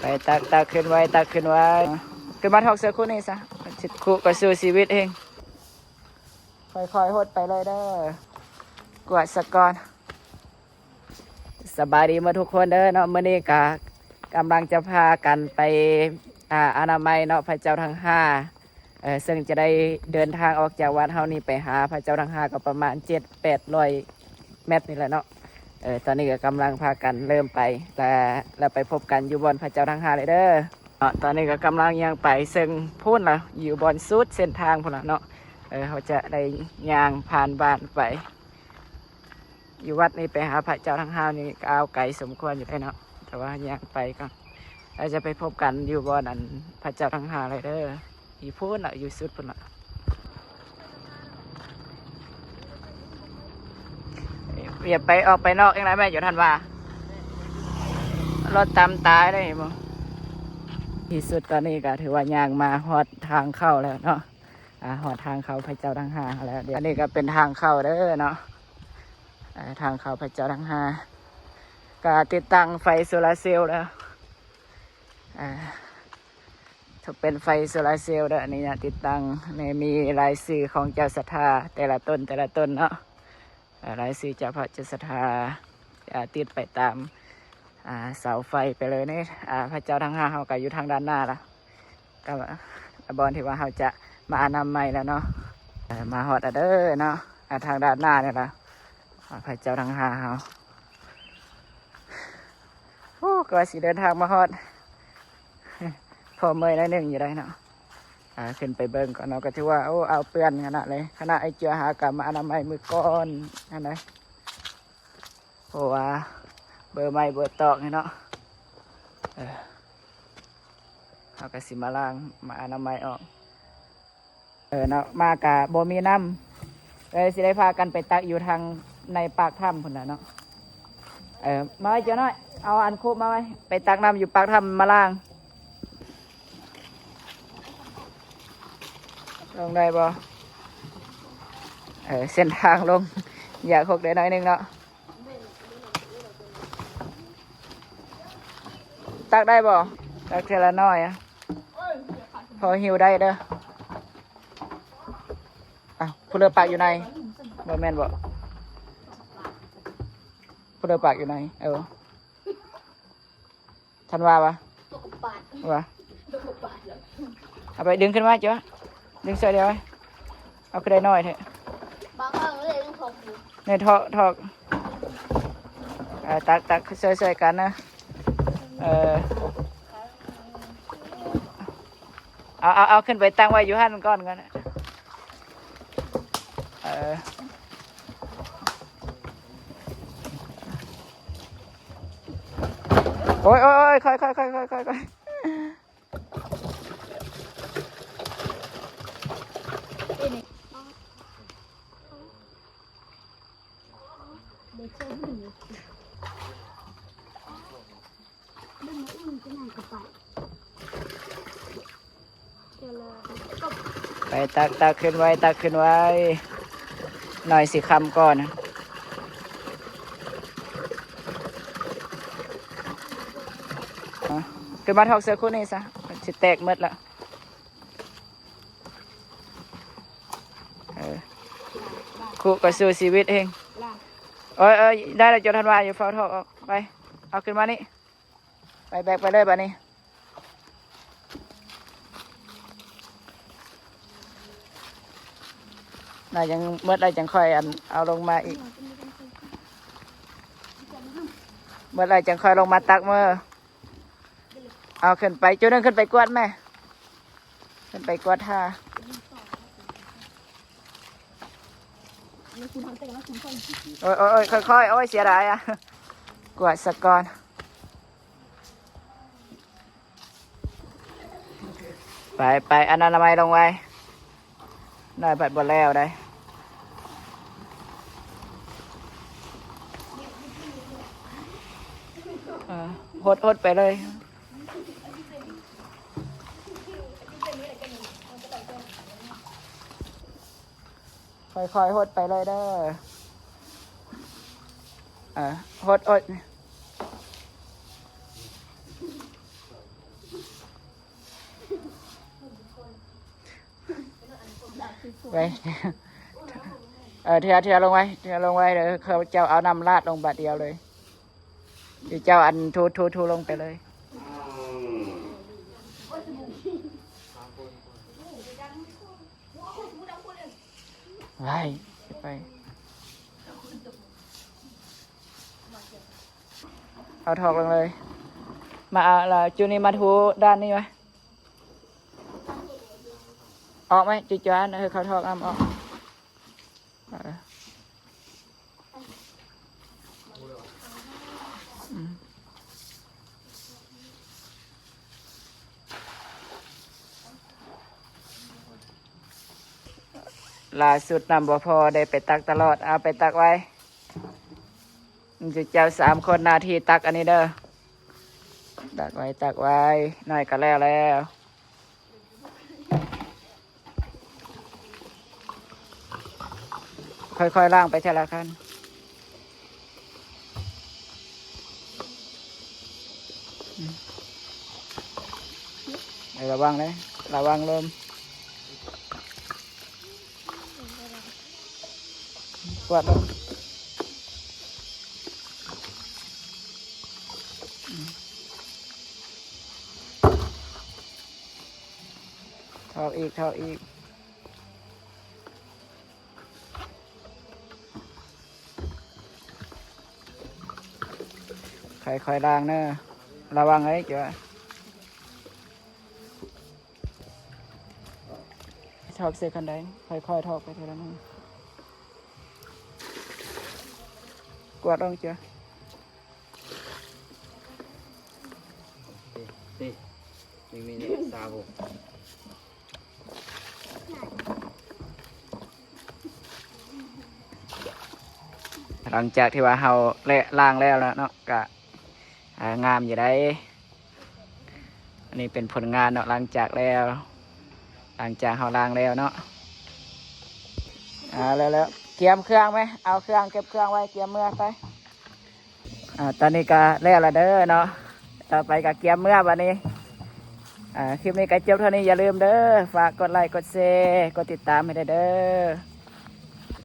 ໄປຕັກ ຕັກຂຶ້ນໄວ້ ຕັກຂຶ້ນໄວ້ ຂຶ້ນມາຖອກເສື້ອຄູ່ນີ້ຊະ ຊິຄຸກໍສູ້ຊີວິດເອງ. ຄ່ອຍໆຫົດໄປເລີຍເດີ ກວດສະກ່ອນ. ສະບາຍດີໝົດທຸກຄົນເດີເນາະ ມື້ນີ້ກະກຳລັງຈະພາກັນໄປ ອາ ອະນາໄມເນາະ ພະເຈົ້າທັງຫ້າ ເຊິ່ງຈະໄດ້ເດີນທາງອອກຈາກວັດເຮົານີ້ໄປຫາພະເຈົ້າທັງຫ້າກໍປະມານເຈັດແປດຮ້ອຍແມັດນີ້ແຫຼະເນາະ. ຕອນນີ້ກໍກຳລັງພາກັນເລີ່ມໄປ ແລ້ວ ແລ້ວໄປພົບກັນຢູ່ບ່ອນພະເຈົ້າທັງຫ້າເລີຍເດີເນາະ. ຕອນນີ້ກໍກຳລັງຍ່າງໄປເຊິ່ງພຸ້ນລະ ຢູ່ບ່ອນສຸດເສັ້ນທາງພຸ້ນລະເນາະ. ເຮົາຈະໄດ້ຍ່າງຜ່ານບ້ານໄປ ຢູ່ວັດນີ້ໄປຫາພະເຈົ້າທັງຫ້ານີ້ກໍອ້າວໄກສົມຄວນຢູ່ເດ້ເນາະ ແຕ່ວ່າຍ່າງໄປກ່ອນ ແລ້ວຈະໄປພົບກັນຢູ່ບ່ອນອັນພະເຈົ້າທັງຫ້າເລີຍເດີ. ຢູ່ພຸ້ນລະ ຢູ່ສຸດພຸ້ນລະ. ຢ່າໄປອອກໄປນອກອີກນະແມ່ ຢູ່ທັນວ່າ ລົດຕຳຕາຍເດ້ ເຫັນບໍ່? ທີ່ສຸດຕອນນີ້ກໍຖືວ່າຍ່າງມາຮອດທາງເຂົ້າແລ້ວເນາະ. ອາ ຮອດທາງເຂົ້າພະເຈົ້າທັງຫ້າແລ້ວ. ດຽວນີ້ກໍເປັນທາງເຂົ້າເດີເນາະ ອາ ທາງເຂົ້າພະເຈົ້າທັງຫ້າ ກໍຕິດຕັ້ງໄຟໂຊລາເຊວແລ້ວ. ອາ ເປັນໄຟໂຊລາເຊວເດີ ອັນນີ້ນະ ຕິດຕັ້ງ. ນີ້ມີລາຍຊື່ຂອງເຈົ້າສັດທາແຕ່ລະຕົນ ແຕ່ລະຕົນເນາະ. ອາ ລາຍຊື່ເຈົ້າພະເຈົ້າສັດທາ ອາ ຕິດໄປຕາມ ອາ ເສົາໄຟໄປເລີຍເນາະ. ອາ ພະເຈົ້າທັງຫ້າເຮົາກໍຢູ່ທາງດ້ານໜ້າລະ ກໍບ່ອນທີ່ວ່າເຮົາຈະມາອະນາໄມແລ້ວເນາະ. ເອີ ມາຮອດແລ້ວເດີເນາະ ອາ ທາງດ້ານໜ້ານີ້ລະ ອາ ພະເຈົ້າທັງຫ້າເຮົາ. ໂອ້ ກວ່າຊິເດີນທາງມາຮອດ ພໍເມື່ອຍໜ້ອຍໜຶ່ງຢູ່ໄດ໋ເນາະ. ອາ ຂຶ້ນໄປເບິ່ງກ່ອນເນາະ ກໍຖືວ່າ ໂອ້ ອ້າວເປື້ອນຂະໜາດເລີຍ ຂະໜາດໄອ້ເຈືອຫາກະມາອະນາໄມມື້ກ່ອນຫັ້ນນະ ເພາະວ່າເບີໄມ້ເບີຕອກນີ້ເນາະ. ເອີ ເຮົາກໍຊິມາລ້າງ ມາອະນາໄມອອກ. ເອີເນາະ ມາກະບໍ່ມີນ້ຳ ເລີຍຊິໄດ້ພາກັນໄປຕັກຢູ່ທາງໃນປາກຖ້ຳພຸ້ນລະເນາະ. ເອີ ມາໄວ້ເຈົ້ານ້ອຍ ເອົາອັນຄຸມາໄວ້ ໄປຕັກນ້ຳຢູ່ປາກຖ້ຳມາລ້າງ. ລົງໄດ້ບໍ່? ເອີ ເສັ້ນທາງລົງຢາກຫົກໄດ້ໜ້ອຍໜຶ່ງເນາະ. ຕັກໄດ້ບໍ່? ຕັກເທື່ອລະໜ້ອຍ ພໍຫິ້ວໄດ້ເດີ. ອ້າວ ຜູ້ເລີປາກຢູ່ໃນ ບໍ່ແມ່ນບໍ່? ຜູ້ເລີປາກຢູ່ໃນ ເອີ. ທັນວ່າວະ ວະ ເອົາໄປດຶງຂຶ້ນມາເຈົ້າ ດຶງຊ່ອຍດຽວໄວ້. ເອົາຄືໄດ້ໜ້ອຍແທ້ ບາງຄັ້ງເລີຍຍັງຖອກຢູ່ ນີ້ຖອກ ຖອກ. ເອີ ຕັກ ຕັກ ຊ່ອຍ ຊ່ອຍກັນນະ. ເອີ ເອົາ ເອົາ ເອົາຂຶ້ນໄປຕັ້ງໄວ້ຢູ່ຫັ້ນກ່ອນ ກ່ອນ. ເອີ ໂອ້ຍ ໂອ້ຍ ໂອ້ຍ ຄ່ອຍໆ ຄ່ອຍໆ ຄ່ອຍໆ. ໄປ ຕັກ ຕັກຂຶ້ນໄວ້ ຕັກຂຶ້ນໄວ້ ໜ້ອຍຊິຄ່ຳກ່ອນ. ຂຶ້ນມາຖອກເສື້ອຄູ່ນີ້ຊະ ມັນຊິແຕກໝົດລະ. ເອີ ຄຸກໍສູ້ຊີວິດເອງ. ໂອ້ຍ ໂອ້ຍ ໄດ້ແລ້ວ ເຈົ້າທັນວ່າຢູ່ ຟ້າວຖອກອອກໄປ. ເອົາຂຶ້ນມານີ້ ໄປ ແບກໄປເລີຍບາດນີ້. ໜ້າຍັງໝົດແລ້ວ ຈັ່ງຄ່ອຍອັນເອົາລົງມາອີກ. ໝົດແລ້ວ ຈັ່ງຄ່ອຍລົງມາຕັກເມີ. ເອົາຂຶ້ນໄປ ຈຸດໜຶ່ງ ຂຶ້ນໄປກວດແມ່ ຂຶ້ນໄປກວດທ່າ. ໂອ້ຍ ໂອ້ຍ ໂອ້ຍ ຄ່ອຍໆ ໂອ້ຍ ເສຍດາຍອະ ກວດສະກ່ອນ. ໄປ ໄປ ອະນາໄມລົງໄວ້. ໜ້ອຍພັດບໍ່ແລ້ວໄດ໋. ເອີ ຫົດ ຫົດໄປເລີຍ. ຄ່ອຍໆ ຫົດໄປເລີຍເດີ. ເອີ ຫົດ ຫົດ. ໄວ້ ເອີ ເທ ເທລົງໄວ້ ເທລົງໄວ້ເດີ ເຂົາເຈົ້າເອົານ້ຳລາດລົງບາດດຽວເລີຍ ເຈົ້າອັນ ໂທ ໂທ ໂທລົງໄປເລີຍ. ໄວ້ ໄປ ເອົາຖອກລົງເລີຍ. ມາເອົາລະ ຈູນີ້ມາຖູດ້ານນີ້ໄວ້. ອອກໄວ້ ຈຸຈອນ ເອີ ເຂົ້າຖອກນຳອອກ. ເອີ ອືມ ລ່າສຸດນ້ຳບໍ່ພໍ ໄດ້ໄປຕັກຕະຫຼອດ. ເອົາ ໄປຕັກໄວ້. ເຈົ້າສາມຄົນໜ້າທີ່ຕັກອັນນີ້ເດີ ຕັກໄວ້ ຕັກໄວ້ ໜ້ອຍກໍແລ້ວແລ້ວ. ຄ່ອຍໆລ້າງໄປເທື່ອລະຄັນ. ເອີ ລະວັງເດີ ລະວັງລົມ. ກວາດລົງ. ຖອກອີກ ຖອກອີກ. ຄ່ອຍໆລ້າງເດີ ລະວັງເອີຍ ເຈົ້າ. ຖອກໃສ່ຄັນໄດ ຄ່ອຍໆຖອກໄປເທື່ອລະໜ້ອຍ. ກວາດອອກເຈົ້າ. ຫຼັງຈາກທີ່ວ່າເຮົາແລະລ້າງແລ້ວເນາະ ກະ ອ່າ ງາມຢູ່ໃດ. ອັນນີ້ເປັນຜົນງານເນາະ ຫຼັງຈາກແລ້ວ ຫຼັງຈາກເຮົາລ້າງແລ້ວເນາະ. ອ່າ ແລ້ວ ແລ້ວ ກຽມເຄື່ອງໄວ້ ເອົາເຄື່ອງ ເກັບເຄື່ອງໄວ້ ກຽມເມືອໄປ. ອ່າ ຕອນນີ້ກໍແລ້ວລະເດີເນາະ ຕໍ່ໄປກໍກຽມເມືອບາດນີ້. ອ່າ ຄລິບນີ້ກໍຈົບເທົ່ານີ້ ຢ່າລືມເດີ ຝາກກົດໄລ ກົດແຊ ກົດຕິດຕາມໃຫ້ແດ່ເດີ.